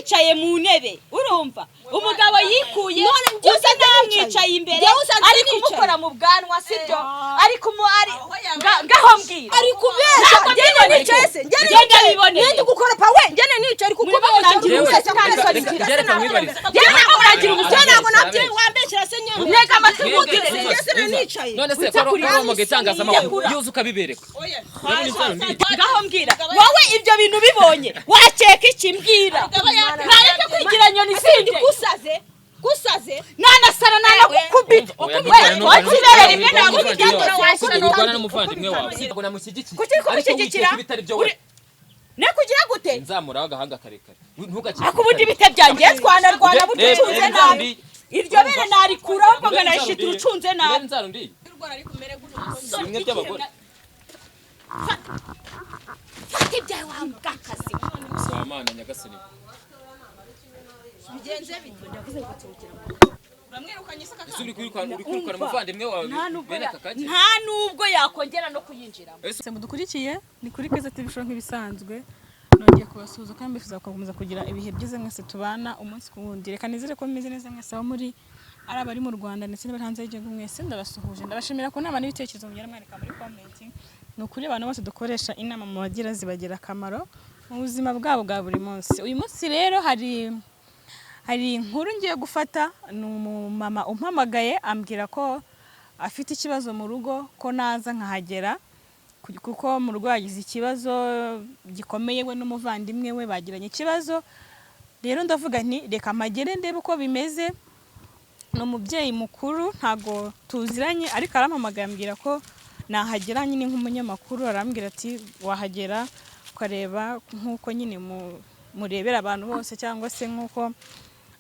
Yicaye mu ntebe, urumva umugabo yikuye None njye uzi usanze namwicaye nicaye. imbere, Njyewe usanze ari nicaye. kumukora mu bwanwa, sibyo? Ari kumu ari ngaho mbwira. Ari kubeshya. Ntabwo Njye mbiboneye. nicaye se? Njye Njye nicaye. ndabiboneye. Ndi gukoropa we, njye nicaye, ari Murimo kukubeshya. murangira Kubeshya, ubusa kandi kubeshya. soni ngira. Reka mwibarize. Njye ntabwo murangira ubusa. Njye ntabwo nabyo wambeshyira se nyine. Ntega amatwi Mwebwe, nkubwire. umva, Njye sinanicaye. None se ko ari mu itangazamakuru yuzuye ukabibereka? Urabona inzara mbi. Ngaho mbwira wowe, ibyo bintu bibonye wakeka iki? Mbwira, mwareke kwigira nyoni zindi. Gusaze gusaze. Nanasara nanagukubita. Oya, We, nturwane wakibere rimwe n'umuvandimwe nagukubita. wawe. Nturwana n'umuvandimwe wawe. Ntabwo namushyigikiye. Kuki uri Ariko kumushyigikira? wikeka ibitari byo we. Ne kugira gute? Nzamuraho agahanga karekare. Ntugakeke. Ariko ubundi bite byanjye twanarwana burya? Reba, Ucunze reba inzara nabi mbi. Iryo bere narikuraho ngo nkanarishitira. Ucunze Reba nabi. inzara mbi. Bimwe by'abagore. Fata ibyawe wa mbwakazi. Wamana nyagasani. Bigenze bite? Ese uri kwirukana umuvandimwe wawe Nta nubwo bene aka kanya? Nta nubwo yakongera no kuyinjiramo. Mwese mudukurikiye, ni kuri Keza TV Show nk'ibisanzwe. Nongeye kubasuhuza kandi mbifuza gukomeza kugira ibihe byiza mwese tubana umunsi ku wundi. Reka nizere ko mumeze neza mwese aho muri, ari abari mu Rwanda ndetse n'abari hanze y'igihugu, mwese ndabasuhuje. Ndabashimira ku nama n'ibitekerezo mugenda mwandika muri comment. Ni ukuri abantu bose dukoresha inama mu bagira zibagira akamaro mu buzima bwabo bwa buri munsi. Uyu munsi rero hari inkuru ngiye gufata. Ni umumama umpamagaye ambwira ko afite ikibazo mu rugo, ko naza nkahagera kuko mu rugo yagize ikibazo gikomeye, we n'umuvandimwe we bagiranye ikibazo. Rero ndavuga nti reka mpagere ndebe uko bimeze. Ni umubyeyi mukuru, ntabwo tuziranye, ariko arampamagaye ambwira ko nahagera nyine nk'umunyamakuru. Arambwira ati wahagera ukareba nk'uko nyine murebera abantu bose, cyangwa se nk'uko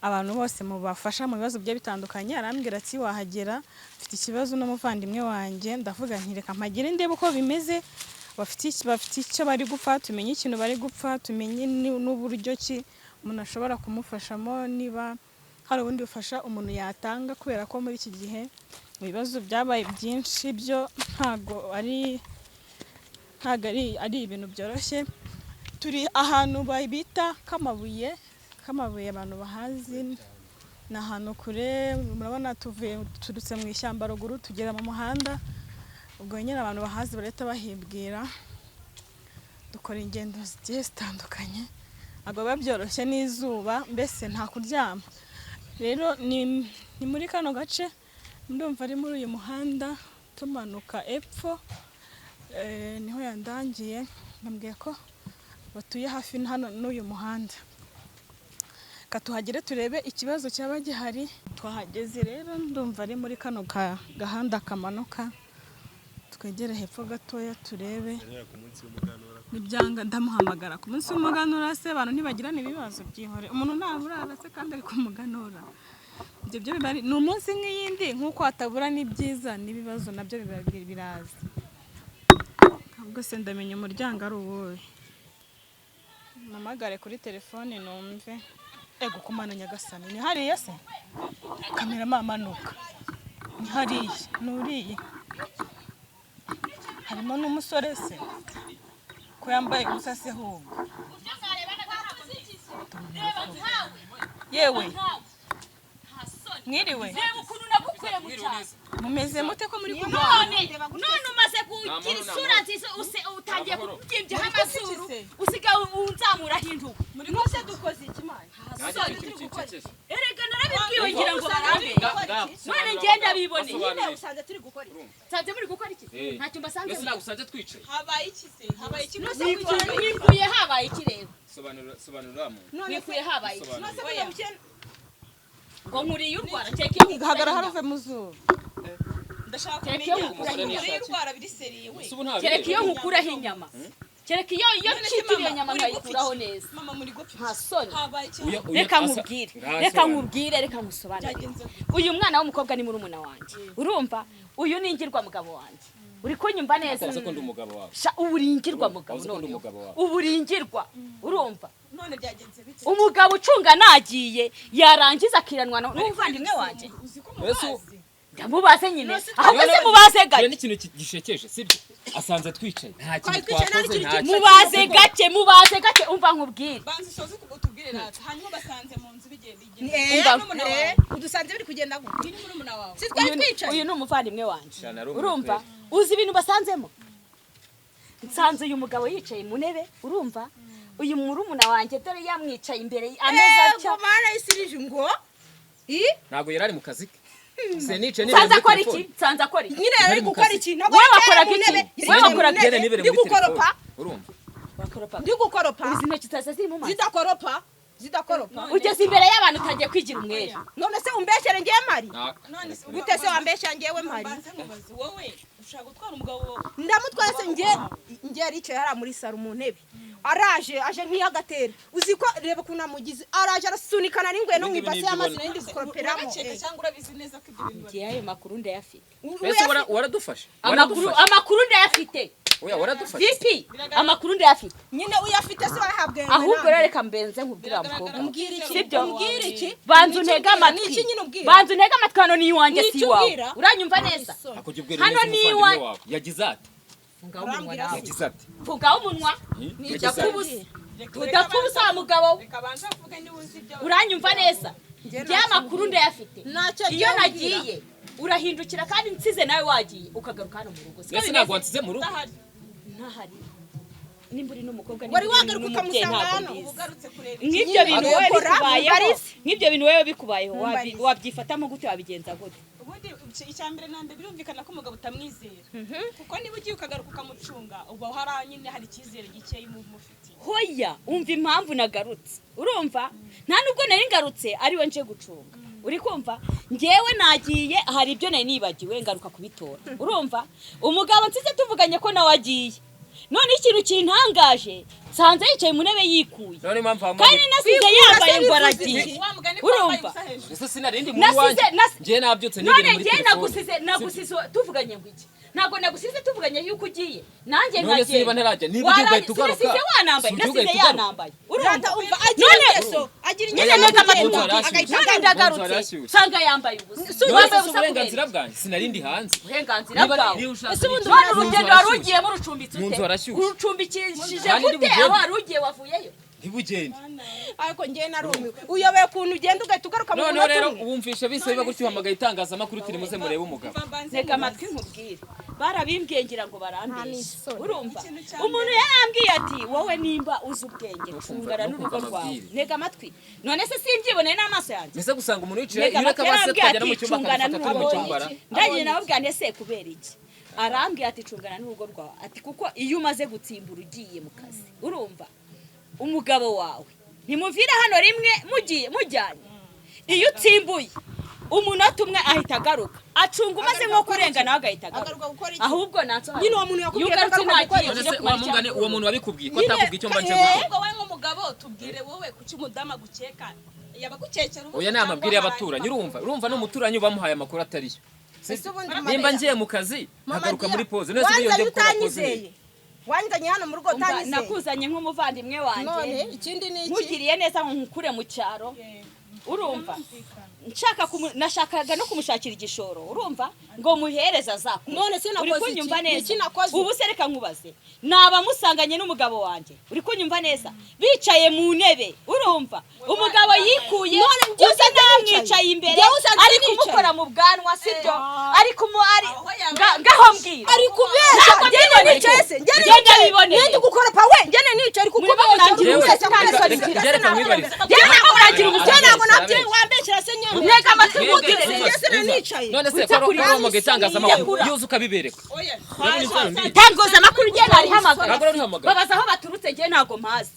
abantu bose mubafasha mu bibazo bigiye bitandukanye. Arambwira ati wahagera, mfite ikibazo n'umuvandimwe wanjye. Ndavuga nti reka mpagere ndebe uko bimeze, bafite icyo bari gupfa, tumenye ikintu bari gupfa, tumenye n'uburyo ki umuntu ashobora kumufashamo, niba hari ubundi bufasha umuntu yatanga, kubera ko muri iki gihe ibibazo byabaye byinshi byo ntabwo ari ibintu byoroshye. Turi ahantu bita Kamabuye, abantu bahazi ni ahantu kure. Murabona tuvuye, turutse mu ishyamba ruguru tugera mu muhanda, ubwo nyine abantu bahazi barahita bahibwira. Dukora ingendo zigiye zitandukanye, ntabwo biba byoroshye n'izuba, mbese nta kuryama. Rero ni muri kano gace, ndumva ari muri uyu muhanda tumanuka epfo, niho yandangiye. Bambwiye ko batuye hafi hano n'uyu muhanda. Reka tuhagere turebe ikibazo cyaba gihari. Twahageze rero, ndumva ari muri kano gahanda kamanuka. Twegere hepfo gatoya turebe, nibyanga ndamuhamagara ku munsi w'umuganura. Se abantu ntibagirana ibibazo? Byihore, umuntu ntaburara se kandi ari ku muganura? Ibyo byo biba ni umunsi nk'iyindi, nk'uko hatabura n'ibyiza n'ibibazo, nabyo biba biraza. Ahubwo se ndamenya umuryango ari uwuhe? Mpamagare kuri telefone numve. Ego kumana nyagasani, ni hariya se? Kamera manuka, ni hariya, ni uriya. Harimo n'umusore se ko yambaye ubusa se? Ahubwo yewe, mwiriwe? Reba ukuntu nagukuye mu cyaro. Mumeze mute ko muri kumwe? None umaze kugira isura nziza, utangiye kubyimbyaho amazuru, usigaye unzamuraho intugu. Muri kose dukoze iki mani? Nanjye icyo kintu kinsekeje. Erega narabibwiwe ngira ngo barambe, none ngenda biboneye. Nyine usanze turi gukora iki? Nsanze muri gukora iki? Ntacyo mbasanze. Mbese ntabwo usanze twicaye? Habaye iki se? Habaye iki? Mwikuye habaye iki rero? Sobanura, sobanura uriya muntu. Mwikuye habaye iki? Sobanura. Ngo nkuriye urwara, kereka iyo nkukuraho Hagara inyama. haruve mu zuba. Ndashaka Kereka iyo kumenya nkukuraho uriye inyama. urwara biri sérieux we. Ese ubu nta Kereka iyo bireba? nkukuraho inyama, kereka iyo None se ncitira iyo mama, nyama uri nkayikuraho gupfa iki? neza. Mama, muri gupfa iki? Nta soni. Habaye iki? Reka Uya- nkubwire. Ngaho Reka sobanura. nkubwire, reka nkusobanurire. Byagenze gute? Uyu mwana w'umukobwa ni murumuna wanjye, urumva? Uyu ni ingirwa mugabo wanjye, uri kunyumva neza? Wavuze ko ndi umugabo wawe. Sha, ubu uringirwa mugabo. Wavuze ko ndi Noneho umugabo wawe. ubu uringirwa, urumva? None byagenze bite? Umugabo ucunga nagiye, yarangiza akiranwa n'umuvandimwe wanjye. Uzi ko Mbese mubazi? Ndamubaze nyine. None se Ahubwo se mubaze Dore gake. n'ikintu gishekeje, sibyo? Asanze twicaye, nta kintu Twari twicaye, nta twakoze, n'ikintu nta kimwe. Mubaze gake, mubaze gake, umva nkubwire. Banza usoze utubwire rata, hanyuma basanze mu nzu bigenda igenda. Umva. Udusanze biri kugenda gute? Uyu ni murumuna wawe? Si twari Uyu twicaye? Uyu ni umuvandimwe wanjye. Shana, ari umutwe. Urumva, uzi ibintu basanzemo? Nsanze uyu mugabo yicaye mu ntebe, urumva, uyu murumuna wanjye dore yamwicaye imbere ameza atya. Ego mana isirije ngo i Ntabwo yari ari mu kazi ke, se nicaye Nsanze nibere muri akora iki? telefone. Nsanze akora iki? Nyine yari Nari mu gukora kazi. iki? Ntabwo Wowe yicaye wakoraga mu iki? ntebe, Wowe yicaye mu wakoraga ntebe. Njye nibere Ndi muri gukoropa. telefone, urumva? Wakoropa? Ndi gukoropa. Izi ntoki zaza ziri mu mazi. Zidakoropa, zidakoropa. Ugeze imbere y'abantu utangiye kwigira umwere. None se umbeshere ngewe mari? None se Gute se wambesha ngewe mari? Banza nkubaze, wowe ushaka gutwara umugabo? Ndamutwaye se? Nge nge yaricaye hariya muri saro mu ntebe, araje aje nk'iyagatera, uzi ko reba ukuntu amugize, araje arasunikana n'ingwe no mu Ibingibi ibasi ni y'amazi ibyo. nari ndi gukoroperamo. Urabakeka cyangwa urabizi neza ko ibyo bintu Ngiye, ayo makuru ndayafite. Mbese waradufashe? Amakuru, Waradufashe? amakuru ndayafite. Oya, waradufashe. VP, amakuru ndayafite. Nyine uyafite se wayahabwe? Ahubwo rero reka mbenze nkubwira, mukobwa. Umbwira iki? Sibyo? Umbwira iki? Banza Ni iki untege umbwira? amatwi. Ni iki nyine umbwira? Banza untege amatwi, hano ni iwanjye, Ni si iki iwawe. umbwira? Uranyumva neza? Akujya ubwira Hano neza ni umuvandimwe iwanjye. wawe yagize ati Fungaho umunwa Urambwira nawe. Yagize ati Fungaho umunwa. Yagize Udapfa ati ubusa. Reka Udapfa ubusa wa mugabo we. Reka banza uvuge niba uzi ibyo. Uranyumva neza? Njye Njye amakuru ndayafite. Ntacyo Iyo njye umbwira. nagiye urahindukira, kandi nsize nawe wagiye ukagaruka hano mu rugo, siko Mbese bimeze? ntabwo wansize mu rugo? Udahari. Ntahari, nimba uri n'umukobwa, nimba Wari uri wagaruka n'umubyeyi, ukamusanga ntabwo hano? mbizi. Ugarutse kureba Nk'ibyo Nyine bintu wowe ukora, bikubayeho, mumbarize. nk'ibyo bintu wowe bikubayeho, Mumbarize. wabyifatamo gute? Wabigenza gute? Ubundi icya mbere na mbere, birumvikana ko umugabo utamwizera, kuko niba ugiye ukagaruka ukamucunga, uba hari nyine hari icyizere gikeya uba umufitiye. Hoya, umva impamvu nagarutse. Urumva, nta nubwo nari ngarutse ariwe nje gucunga, uri kumva? Ngewe nagiye, hari ibyo nari nibagiwe, ngaruka kubitora. Urumva, umugabo nsize tuvuganye ko nawe agiye, none ikintu kintangaje, nsanze yicaye mu ntebe yikuye. None impamvu Kandi wamuhamagaye nasize Kwikura yambaye se ngo bivuze aragiye. iki? Wa mugani ko wambaye Urumva? ubusa hejuru. Ese sinarindi mu Nasize iwanjye? Njye nabyutse None nibere muri ngewe telefone. nagusize tuvuganye ngo iki? Ntabwo nagusize tuvuganye yuko ugiye, nanjye None se niba ntarajya, niba ugiye ugahita ugaruka, Sinasize wanambaye, si ugiye nasize ugahita ugaruka? yanambaye. Urumva? Rata, umva, agira ingeso, agira Nyine ingeso ntega yo amatwi kugenda, nkubwire. agahita None agaruka. ndagarutse Harashyushye. nsanga yambaye ubusa. None Wambaye se si ubusa kubera uburenganzira bwanjye? Sinarindi hanze. Uburenganzira Niba- bwawe? niba ushaka Ese ubundi nicyo- None mu nzu urugendo wari harashyushye. ugiyemo urucumbitse Mu ute? nzu harashyushye. Urucumbikishije Kandi gute? ntibugende. Aho wari ugiye wavuyeyo? Ntibugende. Ariko ngewe narumiwe, uyobewe ukuntu ugenda ugahita ugaruka mu Noneho munota rero umwe. wumvishe bise biba gutyo, uhamagaye itangazamakuru turi muze murebe umugabo. Umva, mbanze Ntega nkubaze. amatwi nkubwire, barabimbwiye ngira ngo barambeshye. Nta n'isoni. Urumva, Ikintu cya umuntu yarambwiye ati wowe nimba uzi ubwenge, cungana no n'urugo kumva rwawe. amabwire. Ntega amatwi, none se simbyiboneye n'amaso yanjye? Mbese gusanga umuntu yicaye, Ntega iyo ureka amatwi, base yarambwiye tukajya no ati mu cyumba cungana akadufata turi mu n'urugo cyumba ra. Ndagiye nababwira nti ese kubera iki? Arambwiye ati cungana n'urugo rwawe, ati kuko iyo umaze gutsimbura ugiye mu kazi, urumva, umugabo wawe ntimuvira hano rimwe mugiye mujyanye, iyo utsimbuye umunota umwe ahita agaruka acunga, umaze nko kurenga nawe agahita agaruka. Agaruka gukora iki? Ahubwo nansobanurire. Nyine uwo muntu yakubwiye Iyo ko ugarutse agaruka gukora ntagiye None ujye se kumara wa mungane, icyaha. uwo muntu wabikubwiye ko Nyine, atakubwiye icyo mba nje eh, gukora? Ahubwo wowe nk'umugabo tubwire, wowe kuki umudamu agukeka? Yabagukekera ubusa Oya, ni cyangwa amabwire hari y'abaturanyi. andi Urumva, urumva n'umuturanyi bamuhaye amakuru atariyo. Ese ubundi Nimba ngiye mu kazi Mama nkagaruka Dia, muri pause, none se wanzanye iyo ngiye gukora pause utanyizeye, wanzanye hano mu rugo Umva, utanyizeye. nakuzanye nk'umuvandimwe None wanjye, ikindi ni iki? nkugiriye neza ngo nkukure mu cyaro, urumva, nshaka nashakaga no kumushakira igishoro, urumva, ngo muhereze azakure. None se Uri nakoze iki? kunyumva neza? Iki nakoze? Ubu se reka nkubaze, naba musanganye n'umugabo wanjye, uri kunyumva neza, bicaye mu ntebe, urumva, umugabo yikuye, None njye uza usanze namwicaye nicaye. imbere, Njye usanze ari nicaye. kumukora mu bwanwa, sibyo? Ari kumu ari Aho yaba ngaho mbwira. Ari kubeshya. Ntabwo Njye mbiboneye. nicaye se, njye Njye nicaye. ndabiboneye. Njye ndi gukoropa we, njye nicaye, ari Muri kukubeshya, murangira uri ubusa kubeshya, kandi kubeshya. soni ngira. Reka reka mwibarize. Njye ntabwo murangira ubusa. Njye ntabwo nabyo wambeshyira se nyine. Ntega amatwi Mwebwe, nkubwire. umva, Njye se umva. nicaye. None se Utsa ko kuri wahamagaye itangazamakuru, Yakura. iyo uza ukabibereka? Oya, Urabona inzara mbi? Itangazamakuru njye narihamagaye. Ntabwo rarihamagaye. Babaza aho baturutse, njye ntabwo mpazi.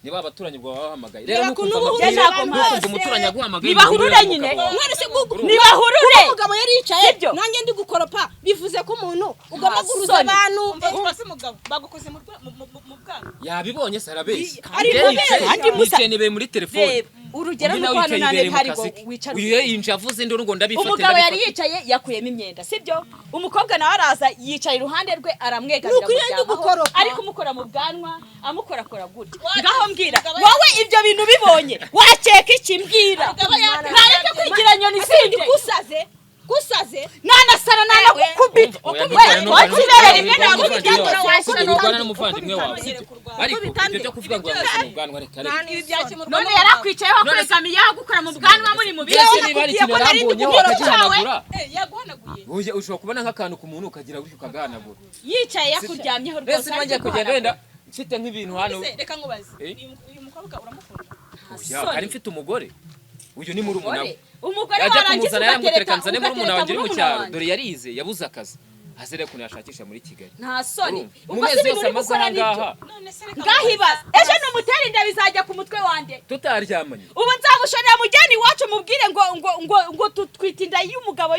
Niba abaturanyi bwawe bahamagaye rero, Reba nukumva ukuntu uba amabwire, uhuje abantu nukumva bose. umuturanyi aguhamagaye, Nibahurure ntihurure nyine. n'umugabo wawe. None se gugu Nibahurure. umugabo yari yicaye, Sibyo? nanjye ndi gukoropa, bivuze ko umuntu ugomba Nta guhuruza soni. abantu. Umva, tubaze umugabo, bagukoze mu bwanwa? Yabibonye se, arabeshya. Ari Njye kubeshya. nicaye- Kandi musa- nicaye nibere muri telefone. Reba urugero, Undi nawe nuko hano yicaye nta ibereye ntebe mu ihari ngo kazi ke. wicare. Uyu yinjiye avuze induru ngo ndabifate, Umugabo yari ndabifate. yicaye yakuyemo imyenda, sibyo? Umukobwa nawe araza yicaye iruhande rwe, aramwegamira, Ni ukuri ndi amuryamaho, gukoropa. ari kumukora mu bwanwa, amukorakora gutya. Ngaho mbwira wowe, ibyo bintu ubibonye wakeka iki? Mbwira, ntareke kwigira nyoni zindi. Usaze. Gusaze Nanasara nanagukubita. Wakibere rimwe Urwana n'umuvandimwe wawe, sibyo? Ariko ibyo byo kuvuga ngo yamuzana mu bwanwa, reka reka. Ibi byakemurwa. None yarakwicayeho akwegamiye, agukora mu bwanwa muri mu Mbese biro. niba hari ikintu yarambonyeho akagihanagura? Yaguhanaguye. Oya, ushobora kubona nk'akantu ku muntu ukagira gutyo ukagahanagura. Yicaye yakuryamyeho Mbese rwose. niba ngiye kugenda wenda mfite nk'ibintu hano. Ese reka nkubaze, Eh? uyu mukobwa uramukunda? Oya, kari mfite umugore, uyu ni murumuna we. Umugore Yajya warangiza kumuzana yaramutera ugatereta nzane murumuna wanjye uri mu ugatereta cyaro. murumuna. Dore yarize, yabuze akazi, azere ukuntu yashakisha muri Kigali. Nta soni. Urumva? Mu Ubwo se mezi ibintu yose uri amaze gukora aha nibyo? ngaha None se reka Ngaho nkubaze. ibaze, ejo numutera inda bizajya ku mutwe wanjye. Tutaryamanye. Ubu nzamushorera mujyane iwacu, mubwire ngo tutwite inda y'umugabo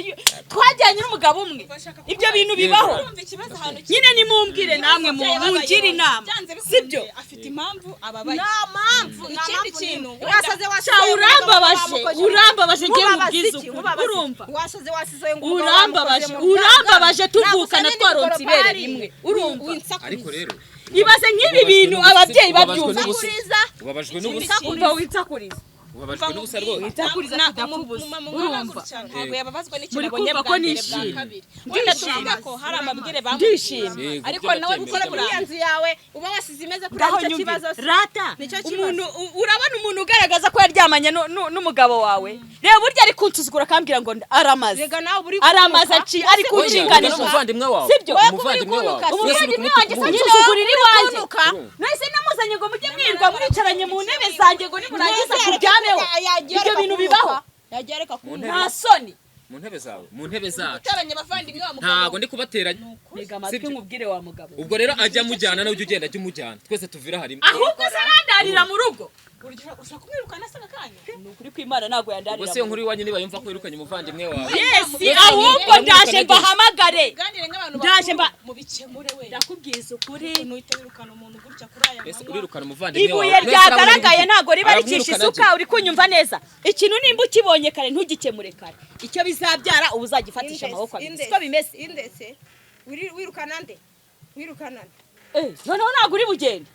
twajyanye n'umugabo umwe. Bashaka Ibyo bintu bibaho. Urumva ikibazo ahantu kiri? Nyine nimumbwire namwe, Umubyeyi mungire ababaye, inama. byanze bikunze, Sibyo? afite impamvu ababaye. Nta mpamvu, nta Ikindi mpamvu kintu, n'imwe. Wasaze wasize. Sha, urambabaje, urambabaje, ngiye mubwize ukuri, urumva? Wasaze wasize ngo umugabo Urambabaje, wamukoze mu bwanwa. urambabaje, tuvukana Nagusabye twaronse n'imikoro ibere pari. rimwe, urumva? Ariko rero Ibaze nk'ibi bintu ababyeyi ubabajwe babyumva. n'ubusa. Nsakuriza. Ubabajwe n'ubusa. Umva, witsakuriza. Ubabajwe n'ubusa rwose. Witsakuriza tudakubuza, urumva? Ntabwo yababazwa n'ikintu Muri abonye kumva bwa ko mbere, bwa nishimye. kabiri. Wenda tuvuga ko hari amabwire bamubwiye, Ndishimye. Yego, ariko ibyo nawe ndabyemera. gukora Muri iyo nzu yawe uba wasize imeze kuri Ngaho icyo nyumvira. kibazo se. Rata Nicyo kibazo. umuntu urabona umuntu ugaragaza ko yaryamanye n'umugabo wawe, reba burya ari kunsuzugura akambwira ngo aramaze. Rega nawe uri Aramaze kunuka. ari Oya, kunshinganisha. uyu ni umuvandimwe wawe. Sibyo? Umuvandimwe wawe. Wowe Mwese uri Umuvandimwe wanjye se kumutuka. nsuzugurira iwanjye? Kunuka. Nahise namuzanye ngo mujye mwirirwa muricaranye mu ntebe zanjye, ngo nimurangiza kuryameho. Ibyo bintu bibaho? Yagiye areka kunuka. Nta soni. Mu ntebe zawe, mu ntebe zacu. Uteranye abavandimwe wa mugabo. Ntabwo ndi kubateranya. Ntega amatwi Sibyo. nkubwire wa mugabo. Ubwo rero ajya amujyana, nawe ujya ugenda ajya umujyana, twese tuvira harimo. Ahubwo se arandarira mu rugo? Ushaka kumwirukana se akanya? Ni ukuri kw'Imana, ntabwo Ubwo yandarira se iyo mu nkuru rugo. iwanyu niba yumva ko wirukanye umuvandimwe wawe? Yes, ahubwo ndaje mbahamagare. Ganire nk'abantu Ndaje bakuru, mubikemure we. Ndakubwiza ukuri. Nuhita wirukana umuntu gutya kuri aya Ese manywa? urirukana umuvandimwe wawe? Ibuye Mwese ryagaragaye ntabwo riba ricisha aramwirukana isuka. Uri kunyumva neza? Ikintu nimba ukibonye kare ntugikemure kare, icyo bizabyara uba uzagifatisha amaboko abiri. Siko bimeze? Indese wirukana nde? Wirukana nde? Eh, noneho ntabwo uri bugende,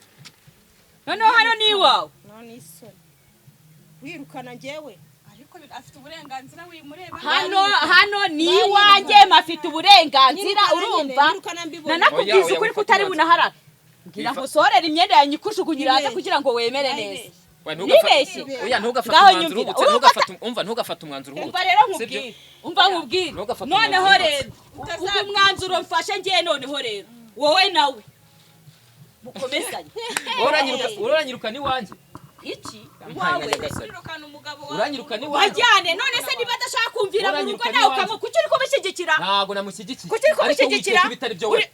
noneho hano ni iwawe. None isoni wirukana njyewe? Ariko afite uburenganzira, wimureba. Hano ni iwanjye, mafite uburenganzira. Nyirukana nyine, Urumva? nyirukana mbibona. Nanakubwiza Oya, oya, ukuri ko wifata utari umwanzuro. bunaharara. Ngira ngusohorere imyenda yanjye ikujugunyira hanze Nibeshye. kugira ngo wemere neza. Oya, ntugafate- Nibeshye. Oya, ntugafate Ngaho umwanzuro nyumvira. uhubutse. Urumva Umva, ntugafate umwanzuro Umva uhubutse. rero Sibyo? nkubwire, umva nkubwire. Ntugafate Noneho umwanzuro. rero ubwo umwanzuro mfashe ngiye, noneho rero wowe nawe mukomezanye. Uranyirukana iwanjye? Iki? Yampaye Wawe. nka Nyagasani. Wirukana umugabo wawe. Uranyirukana iwanjye? Wajyane. None se niba adashaka kumvira mu rugo Uranyirukana nawe iwanjye. ukamu kuki uri kumushyigikira? Ntabwo namushyigikiye. Kuki uri Ariko kumushyigikira? wikeka ibitari byo we.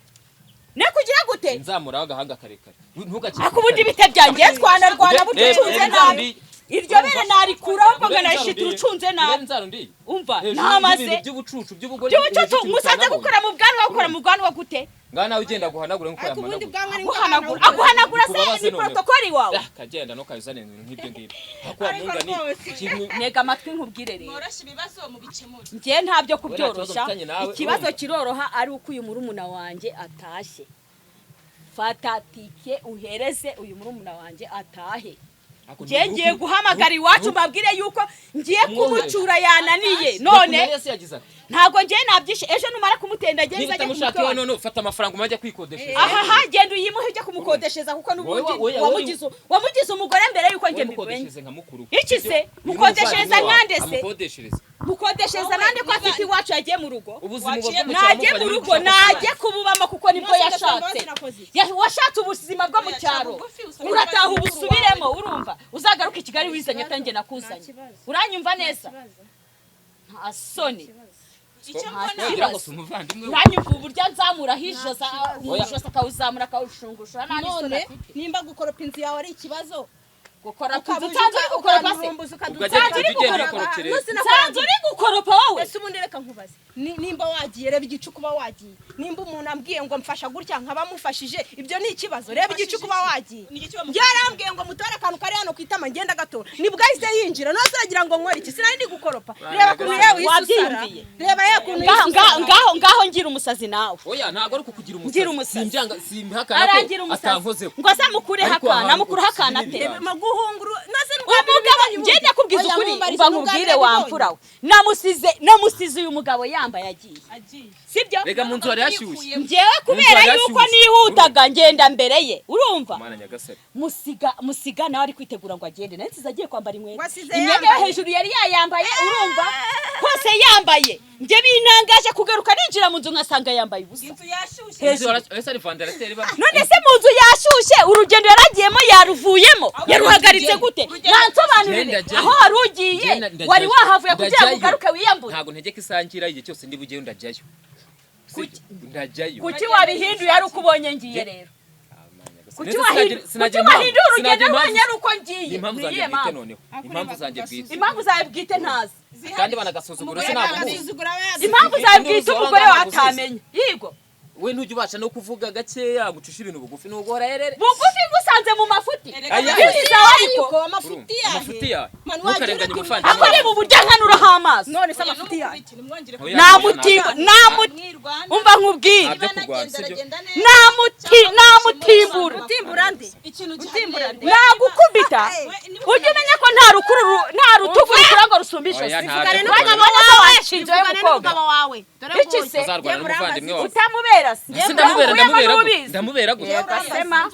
Ne kugira gute? Nzamuraho agahanga karekare. Ntugakeke. Ariko ubundi bite byanjye twanarwana burya ucunze Reba nabi. inzara. Iryo bere narikuraho ngo nkanarishita ucunze nabi. Inzara ndi. Umva, Hejuru ntamaze y'ibintu by'ubucucu by'ubugore. By'ubucucu musanze gukora mu bwanwa, gukora mu bwanwa gute? Ngaha nawe ugenda guhanagura nkuko Ariko ubundi yamanagura. bwanwa ni Aguhanagura, aguhanagura se Bikubabaze ni noneho. protokoli wawe? Ah, kagenda no kayuzane ibintu nk'ibyo ngibyo. Hakuba Ariko munga ni rwose. ikintu. Ntega amatwi nkubwire rero. Mworoshye ibibazo, mubikemure. Njye ntabyo Wowe nta kibazo kubyoroshya. mfitanye nawe, Ikibazo urumva? kiroroha ari uko uyu murumuna wanjye atashye. Fata tike uhereze uyu murumuna wanjye atahe. Ako Njye ngiye guhamagara iwacu mbabwire yuko ngiye Umwumve. kumucyura yananiye. None None se yagize ati ntabwo ngiye nabyishe, ejo numara kumutenda niba ageze ajya utamushaka kumutwara. iwawe, none ufata amafaranga umajya kwikodeshereza. Aha ha, genda uyimuhe ujye kumukodeshereza, kuko n'ubundi Wowe- wowe- wamugize umugore mbere yuko njye Wowe mbimenya. mukodeshereze nka mukuru. Iki se? Uyu ni Mukodeshereza umuvandimwe wawe, nkande se? amukodeshereze. Mukodeshereza nande ko afite iwacu yagiye mu rugo? Ubuzima buba Waciye bwo mu cyaro Najye muvanye mu rugo, muri gushaka. najye kububamo kuko nibwo Nonese yashatse. ndasaba nakoze iki? Washatse ubuzima bwo mu Oya, cyaro. ca bugufi, usabe Urataha imbabazi ubusubiremo, urumva? Uzagaruka i Kigali wizanye atari nakuzanye. kibazo. Uranyumva neza? Nta soni. Icyo Nta mbona Wagira ngo si umuvandimwe we. Uranyumva uburyo anzamuraho ijosi, Oya. ijosi akawuzamura akawushungusha, nta n'isoni None afite. nimba gukoropa inzu yawe ari ikibazo, Gukora ukaba usanzwe uri gukoropa se? ukanurumbuza Ubwo Nsanzwe ajya uri ujya ugenda gukoropa. ukorokerera. Nsanzwe uri gukoropa wowe? Ese ubundi reka nkubaze, nimba wagiye, reba igicuku uba wagiye. Nimba umuntu ambwiye ngo mfasha gutya nkaba mufashije, ibyo ni ikibazo? Reba igicuku uba wagiye. Ni igiki? Yarambwiye ngo mutore akantu kari hano ku itama, ngenda gato, nibwo ahise yinjira. None se uragira ngo nkore iki? Sinari ndi gukoropa. Reba ukuntu yewe uhise usara. Wabyiyumviye? Reba yewe ukuntu Ngaho uhise ngaho usara. Ngaho ngaho ngira umusazi nawe. Oya, ntabwo ari ukukugira Ngira umusazi. umusazi. Simbyanga, simpakana ko Arangira umusazi. atankozeho. Ngo azamukureho Ariko akana ahantu amukuraho akana usubira ate? ibyanjye. Maguhunguru nase. Umugabo, njye ndakubwiza ukuri. Umva nkubwire wamfura we, namusize uyu mugabo yambaye agiye, sibyo? Rega mu nzu hari hashyushye. Njyewe kubera yuko nihutaga ngenda mbere ye, urumva, Mana nyagasani. Musiga nawe ari kwitegura ngo agende, nawe nsize agiye kwambara inkweto, imyenda yo hejuru yari yayambaye, urumva, hose yambaye. Njye binangaje kugaruka ninjira mu nzu nkasanga yambaye ubusa. Inzu yashyushye. None se mu nzu yashyushye, urugendo yaragiyemo yaruvuyemo, yaruhagaritse gute? Nansobanurire aho wari ugiye, wari wahavuye kugira ngo ugaruke wiyambure. Ntabwo ntegeka isangira igihe cyose ndi bugeyo ndajyayo. Ndajyayo. Kuki wabihinduye ari uko ubonye ngiye rero? Kuki wahinduye urugendo rwanyu ari uko ngiye? Impamvu zanjye bwite noneho. Impamvu zanjye bwite. Impamvu zawe bwite ntazi. Kandi banagasuzugura se ntabwo muzi. Impamvu zawe bwite umugore watamenya. Yego. We ntujya ubasha no kuvuga gakeya gucisha ibintu bugufi nugora erere. Bugufi ngusanze mu mafuti. Izi zawe ariko amafuti yahe. Amafuti yahe. Ntukarenganye umuvandimwe. Akore mu buryo nkanuraho amaso. None se amafuti yahe. Namutimba umva nkubwire. Namutimbura. Utimbura nde? Utimbura nde? Nagukubita. Ujye umenya ko nta rukuru nta rutugu rukura ngo rusumbe ijosi. Ivugane n'umugabo wawe. Ivugane n'umugabo wawe. Iki se? Uzarwana n'umuvandimwe wawe. Utamubera se. Ndamubera gute?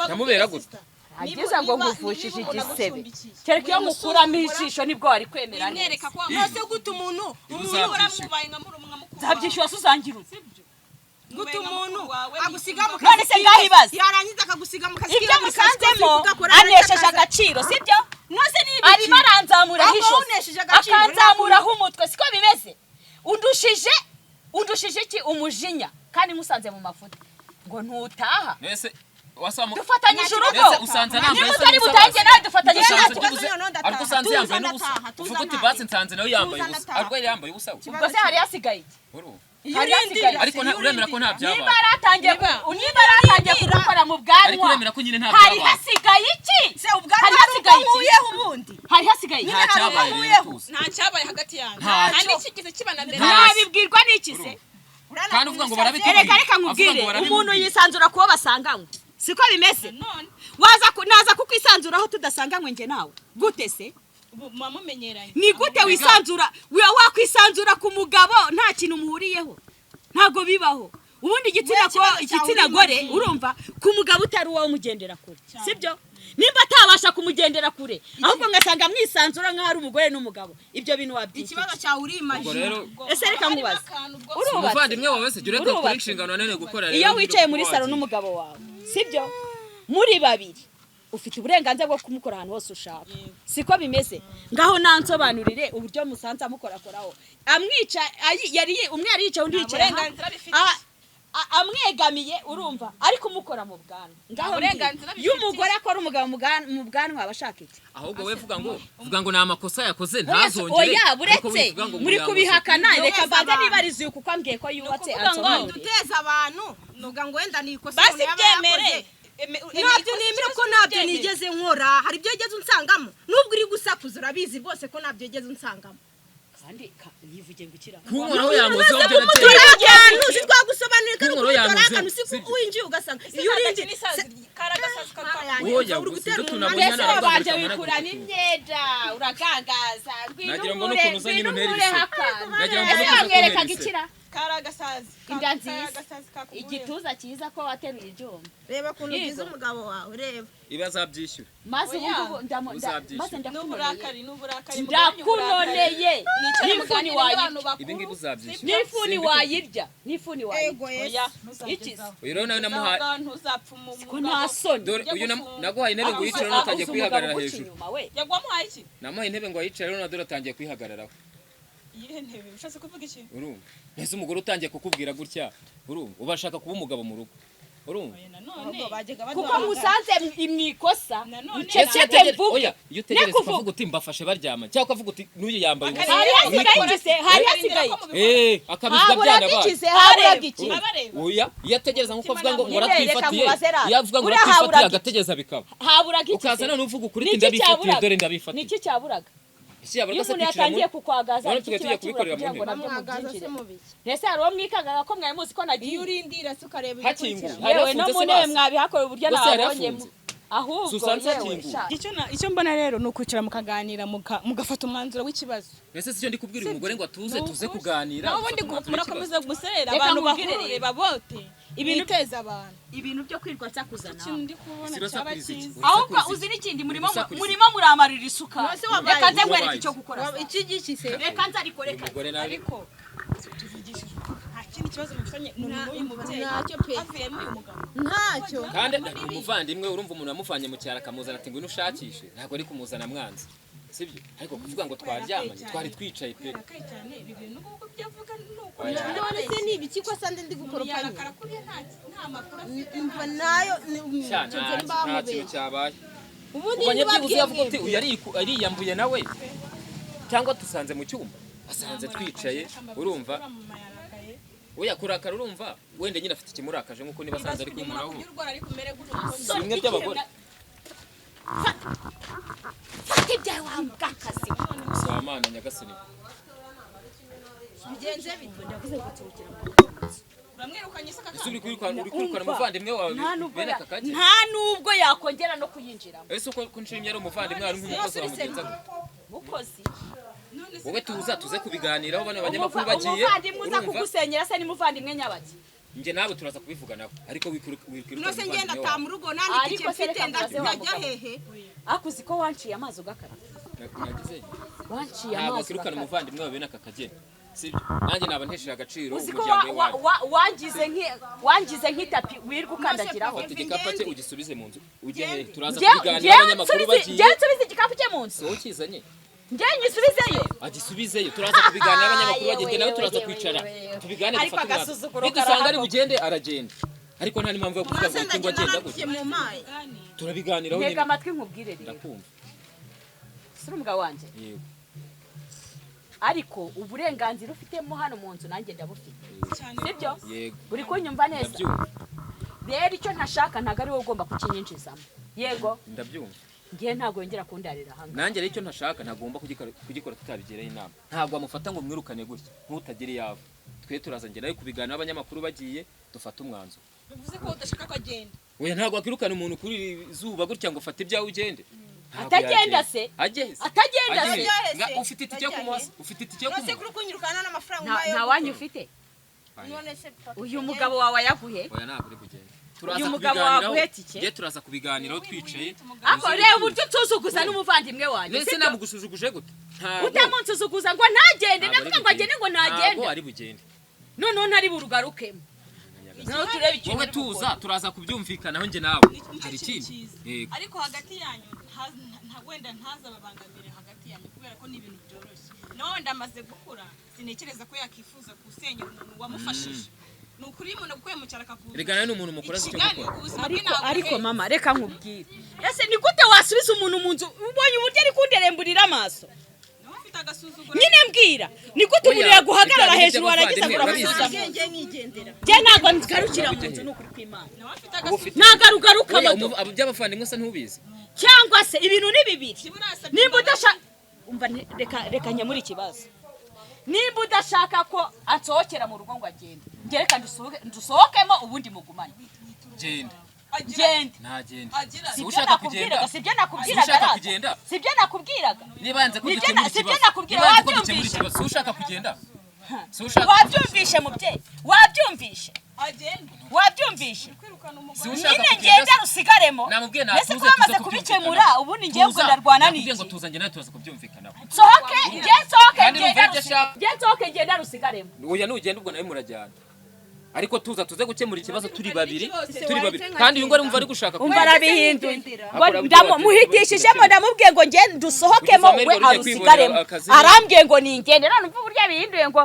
Ndamubera gute? Agize ngo nguvushije igisebe. Kereka iyo mukuramo ijisho nibwo wari kwemera neza. Nose gute umuntu uramubaye nka murumwa mukuru. Nzabyishyura se uzangirutse. Gute umuntu agusiga mu kazi. None se ngaho ibaze. Yarangiza akagusiga mu kazi. Ibyo musanzemo anesheje agaciro, sibyo? Nose ni ibiki? Arimo aranzamuraho ijosi. Akanzamuraho umutwe, siko bimeze? Undushije iki? Umujinya. Kandi musanze mu mafuti. Ngo ntutaha. Nese dufatanyije urugo. Niba utari butange nawe dufatanyije urugo. Ariko usanze yambaye n'ubusa. Uvuga uti basi nsanze nawe yambaye ubusa. Ariko yari yambaye ubusa. Ubwo se hari hasigaye iki? Ariko uremera ko nta byabaye. Niba yaratangiye kugukora mu bwanwa. Ariko uremera ko nyine nta Hari byabaye. hasigaye iki? Se ubwanwa hari nkuyeho ubundi. Hari hasigaye iki? Nta cyabaye. Nta cyabaye hagati yanyu. Nta n'ikigeze kibana mbere. Nabibwirwa n'iki se? Kandi uvuga ngo barabitubwira. Reka reka nkubwire, umuntu yisanzura kubo basanganywe. Siko bimeze? Waza naza kukwisanzuraho tudasanganywe nge nawe. Gute se? Ni gute wisanzura? Wakwisanzura ku mugabo nta kintu muhuriyeho. Ntago bibaho. Ubundi igitsina gore urumva ku mugabo utari uwawe umugendera kure. Sibyo? Nimba atabasha kumugendera kure, ahubwo ngasanga mwisanzura nkaho ari umugore n'umugabo. Ibyo bintu wabyita. Ikibazo cyawe urimajina. Ese reka nkubaze. Urubatse. Umuvandimwe wawe se jya ureka kuri inshingano nene gukora rero. Iyo wicaye muri salo n'umugabo wawe, sibyo? Muri babiri ufite uburenganzira bwo kumukora ahantu hose ushaka. Siko bimeze? Ngaho nansobanurire uburyo musanze amukorakoraho. Amwica yari umwe yari yicaye undi yicaye. Amwegamiye urumva ariko umukora mu bwanwa. Ngaho iyo umugore akora umugabo mu bwanwa abashaka iki? Ahubwo we vuga ngo ni amakosa yakoze ntazongere. Oya buretse muri kubihakana reka mbanze nibarize uyu kuko ambwiye ko yubatse ansobanurire. Duteza abantu vuga ngo wenda ni ikosa basi byemere. Ntabyo nemera ko ntabyo nigeze nkora. Hari ibyo yigeze unsangamo. Nubwo uri gusakuza urabizi rwose ko ntabyo yigeze unsangamo. Kandi yivuge ngo ikira. Kunkoraho yankozeho byaragiye. Uzi twagusobanurira kandi akantu si winjiye ugasanga iyo urindi Oya gutera umuntu mbese wabanje wikuramo imyenda uragangaza Nagira ngo nukuntu uzanye intera ibise. Nagira ngo ese wamwerekaga ikira karagasazi. Inda nziza. Igituza cyiza ko wateruye ibyuma. Reba ukuntu ugize umugabo wawe reba. Iba azabyishyura. Maze ubu maze n'uburakari n'uburakari ndakunoneye. N'ifuni wayirya. Ibi ngibi uzabyishyura. N'ifuni wayirya. N'ifuni wayirya. Iki se? Uyu rero nawe namuhaye. Ko nta soni. Dore uyu naguhaye intebe ngo uyicare none utangiye kwihagarara hejuru. Yaguhaye iki? Namuhaye intebe ngo ayicare none dore atangiye kwihagararaho. Iyihe ntebe ushatse kuvuga iki? Urumva? Mbese umugore utangiye kukubwira gutya, urumva? Ubashaka kuba umugabo mu rugo. Urumva? Kuko musanze mwikosa. Ceceke mvuge. Oya, iyo utegereza ukavuga uti mbafashe baryama cyangwa ukavuga uti n'uyu yambaye ubusa. Hari hasigaye iki se? Hari hasigaye iki? Akabizwa byanabaye. Haburaga iki? Oya, iyo ategereza nkuko avuga ngo uratwifatiye, iyo avuga ngo uratwifatiye agategereza bikaba. Haburaga iki? Ukaza none uvuga ukuri uti ndabifatiye dore ndabifatiye. Niki cyaburaga? Iyo umuntu yatangiye kukwagaza iki kiba kibura kugira ngo nabyo mubyinjire. Mbese hari uwo mwikagaga ko mwari muzi ko nagiye. Iyo urindira se ukareba ibikurikira. Yewe no mu ntebe mwabihakorera uburyo nababonyemo. Ahubwo Susanse yewe akinguye. sha. Icyo mbona rero ni ukwicara mukaganira, mugafata umwanzuro w'ikibazo. Ese sicyo ndi kubwira uyu mugore ngo atuze, tuze kuganira, Naho ubundi dufate umwanzuro w'ikibazo. murakomeza guserera Reka abantu nkubwire bahurure rero. babote Ibintu- biteza abantu. Ibintu byo kwirirwa nsakuzana. Ikintu ndi kubona Isi cyaba irasakuriza iki? cyiza. Ahubwo uzi n'ikindi, murimo Urasakuriza. murimo muramarira isuka. Nonese wabaye Reka nze iki? nkwereke icyo gukora. Iki giki se? Reka nze, ariko reka. Umugore nawe Ariko tuvugishije ukuri, nta kindi kibazo mufitanye n'uyu mubyeyi Ntacyo pe. havuyemo uyu mugabo? Ntacyo. Kandi umuvandimwe, urumva, umuntu yamuvanye mu cyaro akamuzana ati ngwino ushakishe, ntabwo ari kumuzana mwanzi, sibyo? Ariko kuvuga ngo twaryamanye, twari twicaye pe. Yarakaye cyane, ibi bintu nguko ibyo avuga ni uko. Oya. None se ni ibiki ko sande ndi gukoropa nyine? Yarakara kuriya, nta makuru afite. Mva nayo. Sha, nta kintu cyabaye. Ubundi Ubonye niba byibuze yavuga uti bwemwe uyu ariyambuye nawe, cyangwa dusanze mu cyumba, asanze twicaye, urumva? Mama yarakaye. Oya, kurakara, urumva, wenda nyine afite ikimurakaje, nk'uko niba asanze ari kumuraho. Kugira urwara ariko umere gutyo. Si bimwe by'abagore. Fata ibyawe wa mbwakazi. Samana nyagasani. Bigenze bite? Ndavuze ngo nsohokera mu nzu. Uramwirukanye se? Ese uri kwirukana umuvandimwe wawe Nta nubwo bene aka kanya? Nta nubwo yakongera no kuyinjiramo. Ese uko ko nshimye ari umuvandimwe wawe, nk'umukozi wamugenza gute? Mukozi? Wowe tuza tuze kubiganiraho, bano banyamakuru bagiye. Umuvandimwe uza Urumva, kugusenyera se ni muvandimwe nyabaki? Njye nawe turaza kubivuganaho, ariko wikwirukana Nose ngenda umuvandimwe ta wawe. mu rugo, nta n'itike Ariko se mfite. reka nkubaze wa Ndajya mugabo. hehe? Ariko uzi ko wanciye amazi ugakaraba? Nagize Wanciye ntabwo amazi wakirukana ugakaraba. umuvandimwe wawe bene aka kageni, sibyo? Nanjye naba ntesheje agaciro Uzi ko umuryango w'iwanyu. wangize nk'itapi wirirwa ukandagiraho. Fata igikapu cye ugisubize mu nzu, ujye hehe? Turaza Njyewe kubiganira abanyamakuru bagiye. Njyewe nsubize igikapu cye mu nzu? Si wowe ukizanye? Njyewe nyisubizeyo? Agisubizeyo, turaza kubiganira abanyamakuru Yewe, bagiye, nawe yewe, turaza yewe, kwicara yewe. tubigane, Ariko dufate umwanzuro. agasuzuguro Nidusanga ari karahava. bugende, aragenda, ariko nta n'impamvu yo kuvuga ngo Nose ngo ndagenda agenda nta gutya. tike mu mayi. Turabiganiraho Ntega nyine. amatwi nkubwire rero. Ndakumva. Si uri umugabo wanjye? Yego. Ariko uburenganzira ufitemo hano mu nzu nanjye ndabufite, sibyo? Yego. Uri kunyumva neza? Ndabyumva. Rero icyo ntashaka, ntabwo ari wowe ugomba kukinyinjizamo, yego? Ndabyumva. Ngiye, ntabwo yongera kundarira ahangaha. Nanjye rero icyo ntashaka, ntagomba kugikora tutabigiraho inama. Ntabwo wamufata ngo mwirukane gutya ntutagire iyava. Twe turaza njye nawe kubiganiraho abanyamakuru bagiye, dufate umwanzuro. Bivuze ko udashaka ko agenda? Oya, ntabwo wakwirukana umuntu kuri iri zuba gutya ngo ufate ibyawe ugende. Ntabwo Atagenda yagenda. se? Ageze. Atagenda se? Ageze. Ajya he se? Ufite itike yo Ajya he? kumuha? Ufite itike yo Nose kumuha? kuri kunyirukana n'amafaranga Nta umpaye? nta wanyu ufite? None se papa, Uyu mugabo wawe ayaguhe? Oya, ntabwo uri kugenda. Turaza Uyu mugabo kubiganiraho. waguhe tike? Njye turaza kubiganiraho twicaye. Ako reba uburyo unsuzuguza n'umuvandimwe wanjye. Nese Sibyo? namugusuzuguje gute? Ntabwo. Utamunsuzuguza ngo ntagende. Ntabwo ari Ndavuga ngo agende, ngo bugende. ntagende. Ntabwo ari bugende. Noneho ntari burugarukemo, noneho turebe ikintu Wowe uri tuza, bukore. turaza kubyumvikanaho njye nawe. Nicyo Hari kintu ikindi? cyiza. Yego. Ariko hagati yanyu wenda ntazababangamire hagati yanyu, kubera ko ni ibintu byoroshye. Nawe wenda amaze gukura, sintekereza ko yakifuza gusenyera umuntu wamufashije. Ni ukuri, iyo umuntu agukuye mu cyaro akakuza Erega nawe ni umuntu mukuru, azi icyo i Kigali, gukora. ubuzima bwe Ariko ntabwo ariko buhenze. mama, reka nkubwire. Ese ni gute wasubiza umuntu mu nzu ubonye uburyo ari kunderemburira amaso? Nawe ufite agasuzuguro. Nyine mbwira, ni gute umuntu Oya, yaguhagarara ibyaha hejuru warangiza ngo by'abavandimwe, uramusubiza mu urabizi. nzu? Nge nkigendera. Njye ntabwo ngarukira mu nzu, ni ukuri kw'Imana. Nawe afite Uba agasuzuguro. ufite Nagarugaruka Oya, moto. abo by'abavandimwe se ntubizi? Cyangwa se ibintu ni bibiri. Kibura yasabye Nimba imbabazi. udashaka, umva, reka nkemure ikibazo. Nimba udashaka ko ansohokera mu rugo ngo agende, njye reka ndusohokemo, ubundi mugumane. Genda. Gende. Ntagenda. Agira. Si Sibyo ushaka nakubwiraga? kugenda? Sibyo nakubwiraga? Ushaka Rata? kugenda? Sibyo nakubwiraga? Niba yanze ko Nibyo dukemura sibyo ikibazo, nakubwira, niba yanze ko dukemura wabyumvishe? ikibazo, si ushaka kugenda, si ushaka Wabyumvishe mubyeyi? Wabyumvishe? Agenda. Wabyumvishe? Kwirukana Si umugore. ushaka Nyine kugenda ngende rusigaremo. Namubwiye Mbese natuze ko bamaze tuze kubikemura, kubyumvikanaho. ubundi ngiye Tuza, ndarwana nakubwiye ngo n'iki? tuza, njye nawe turaza kubyumvikanaho. Nsohoke ngiye, nsohoke. Kandi Ngende numva ibyo ashaka. ngiye, nsohoke ngende rusigaremo. Oya, nugenda ubwo nawe murajyana, ariko tuza tuze gukemura ikibazo turi babiri, turi babiri. Waretse Kandi uyu nguyu arumva ari gushaka Umva, arabihinduye ngo Akora buryo muhitishijemo, ndamubwiye ngo nge dusohokemo, Ugize we amahirwe wari ugiye arusigaremo. kwibonera akazi. Arambwiye ngo ningende. None umva uburyo yabihinduye ngo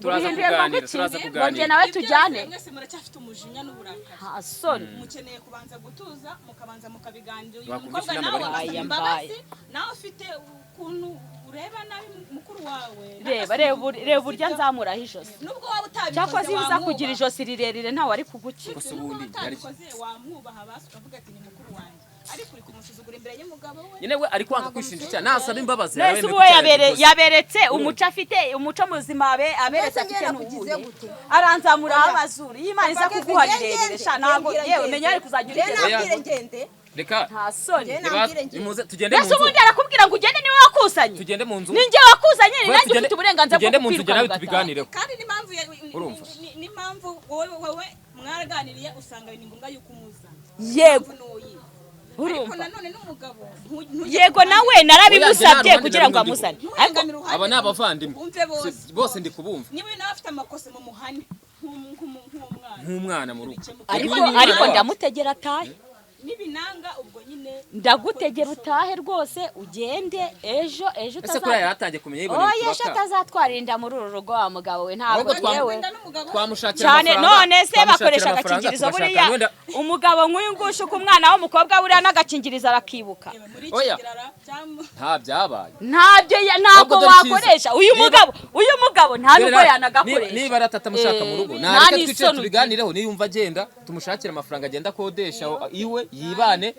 Turaza bihinduye ngo kuganira, ngwiki, turaza ngo njye kuganira. nawe Ibyo byose tujyane. mwese muracyafite umujinya n'uburakari. Nta soni. Mukeneye kubanza gutuza, mukabanza mukabiganira. Uyu Wakumva mukobwa inama nawe bari agasaba kugira. imbabazi, nawe ufite ukuntu ureba nabi mukuru wawe. Reba uburyo nzamuraho ijosi. Nubwo waba utabikoze, Cyakoze iyo uza wamwubaha. kugira ijosi rirerire, ntawe ari kugukira. Gusa Nubwo ubundi waba utabikoze, wamwubaha basi, ukavuga ati ni mukuru wanjye, ariko uri kumusuzugura imbere y'umugabo we. Nyine we ari kwanga kwishinja icyaha, nasaba imbabazi. Nese Yarabemeye ubu ko we icyaha yagikoze. yaberetse umuco afite, umuco muzima aberetse Mbese afite ngera ni kugize uwuhe? gute? Aranzamuraho Oya. amazuru. Iyo Imana iza Papa, kuguha ngende, rirerire sha, ntabwo ngende, yewe menya ari kuzajya ngende. urigeza. Oya. Nabwire ngende. Reka Nta soni. Njye nambwire njye. nimuze tugende mu Mbese nzu. ubundi arakubwira ngo ugende, niwe wakusanye. Tugende mu nzu. Ni njye wakuzanye, ni Oya, nanjye ufite uburenganzira bwo tugende mu nzu kukwirukana nawe ugataha. tubiganireho. Kandi n'impamvu Urumva? n'impamvu wowe mwaraganiriye usanga ni ngombwa yuko umuzana. Yego. Impamvu nuyi. Ariko Urumva? nanone n'umugabo ntujye Yego, nawe Oya, narabimusabye njye nta kugira ngo ruhande amuzane, ariko ntuhengamire uruhande Aba ni rumwe. abavandimwe. Wumve bose. Bose ndi kubumva. Niba nawe afite amakosa mu muhane nk'umwana. Nk'umwana mu rugo. Ariko Uyu ni umwana ariko wacu. ndamutegera atahe. Nibinanga ubwo nyine Ndagutegera utahe rwose, ugende ejo ejo. Ese kuriya yaratangiye kumenya yiboneye Oya, ejo utubaka? atazatwara inda muri uru rugo wa mugabo we, ntabwo Ahubwo yewe. Wenda n'umugabo twamushakira Cyane amafaranga, none se twamushakira bakoresha amafaranga, agakingirizo tugashaka buriya wenda- umugabo nk'uyu nguyu ushuka umwana w'umukobwa buriya n'agakingirizo arakibuka. reba muri iki Oya. kirara cyangwa Nta byabaye. Ntabyo ntabwo Ahubwo dore icyiza. wakoresha uyu mugabo, uyu mugabo nta nubwo yanagakoresha. Niba aratata amushaka mu rugo, Eh, nareka nta twicare n'isoni. tubiganireho. Niyumva agenda, tumushakire amafaranga agenda akodesha iwe, yibane,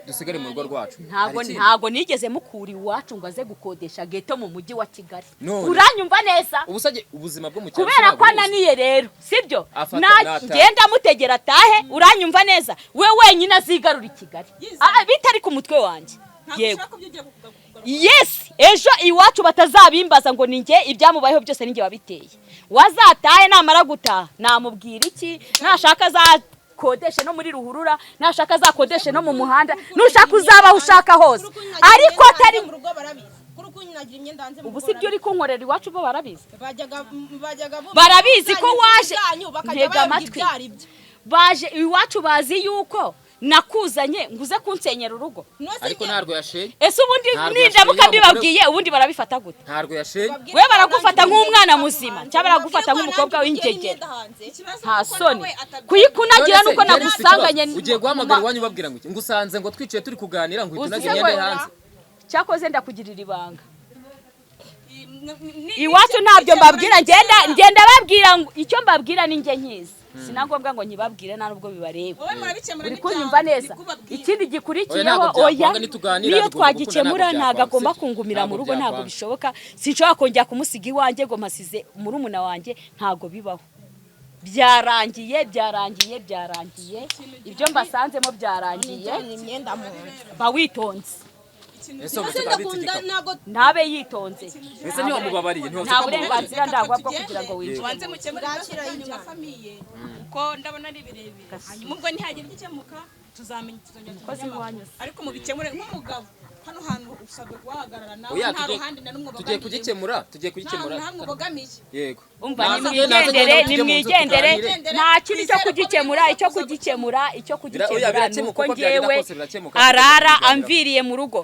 dusigare mu rugo rwacu. Ntabwo Hari ikindi? ntabwo nigeze mukura iwacu ngo aze gukodesha geto mu mujyi wa Kigali. None. Uranyumva neza? Ubusage ubuzima bwo mu cyaro Kubera ko sinabwo buzi. ananiye rero, sibyo? Afata- natahe. Ngenda mutegera atahe, uranyumva neza? We wenyine azigarura i Kigali. Ah, bitari ku mutwe wanjye. ntabwo Yego. ushaka ko byongera kugaruka. Yes, ejo iwacu batazabimbaza ngo ni njye ibyamubayeho byose, ni njye wabiteye. Wazatahe, namara gutaha namubwira iki? Nashaka azakodeshe no muri ruhurura, nashaka azakodeshe no mu muhanda, nushaka uzabaho ushaka hose, ariko atari mu rugo barabizi. Kuri kunyinagira imyenda hanze mu Ubu rugo si byo uri kunkorera iwacu bo barabizi. Bajyaga bumva Barabizi ko ibyanyu waje. byanyu, bakajya Ntega bayobya amatwi. ibyo ari byo. Baje iwacu bazi yuko nakuzanye ngo uze kunsenyera urugo. Nose Ariko njye- ntarwo yashenye. Ese ubundi Ntabwo nindamuka yashenye, mbibabwiye, ubundi barabifata gute? Ntarwo yashenye. babwire We ko baragufata nanjye nk'umwana imyenda muzima, hanze. cyangwa baragufata Babwire ko nk'umukobwa nanjye ngira w'ingegera? imyenda hanze. Ikibazo Nta nuko soni. nawe atabyemera. Kuyikunagira None se, nuko yari ifite nagusanganye ikibazo. Ugiye guhamagara iwanyu ubabwira ngo iki? Ngo usanze ngo twicaye turi kuganira ngo uhita Uzi unaga se imyenda ngo- hanze. Cyakoze ndakugirira ibanga. Iwacu Iwacu ntabyo mbabwira, ngenda babwira ngo icyo mbabwira ni njye nkizi, sina ngombwa ngo nkibabwire, nta nubwo bibareba. Wowe murabikemura. Uri kunyumva neza? Ikindi Oya, gikurikiyeho, ntabwo oya, byakwanga, nituganira niyo bigomba twagikemura gukunda, ntabwo ntabwo agomba byakwanga, kungumira mu ntabwo rugo, ntabwo byakwanga. bishoboka. Sinshobora kongera kumusiga iwanjye ngo mpasize murumuna wanjye, ntabwo bibaho. Byarangiye, byarangiye, byarangiye, ibyo mbasanzemo byarangiye. Nijyana imyenda mu nzu. Ba witonze. Ese ubu Nose tukabitse ndakunda igikapu. ntabwo Ntabe yitonze. Ese ntiwamubabariye? Nta Ntiwavuze ko burenganzira ndagwa bwo kugira ngo winjire. Tubanze mukemure ibibazo Bwakira byanyu nka ijana. famille, kuko ndabona ari birebire. Hanyuma ubwo nihagira igikemuka tuzamenya, tuzongera Umukozi tumenye wanyu amakuru. Ariko mubikemure nk'umugabo, hano hantu usabwe guhagarara nawe, Oya, nta ruhande na rumwe tugiye ubogamiye. kugikemura, tugiye Nta kugikemura. hamwe ubogamiye. Yego. Umva, Naza- nimwigendere, naza tujye mu nzu nimwigendere. tuganire. Nta kintu cyo kugikemura, icyo kugikemura, icyo Oya, kugikemura ni birakemuka, uko uko byagenda ngewe kose birakemuka. arara Tuganira. amviriye mu rugo.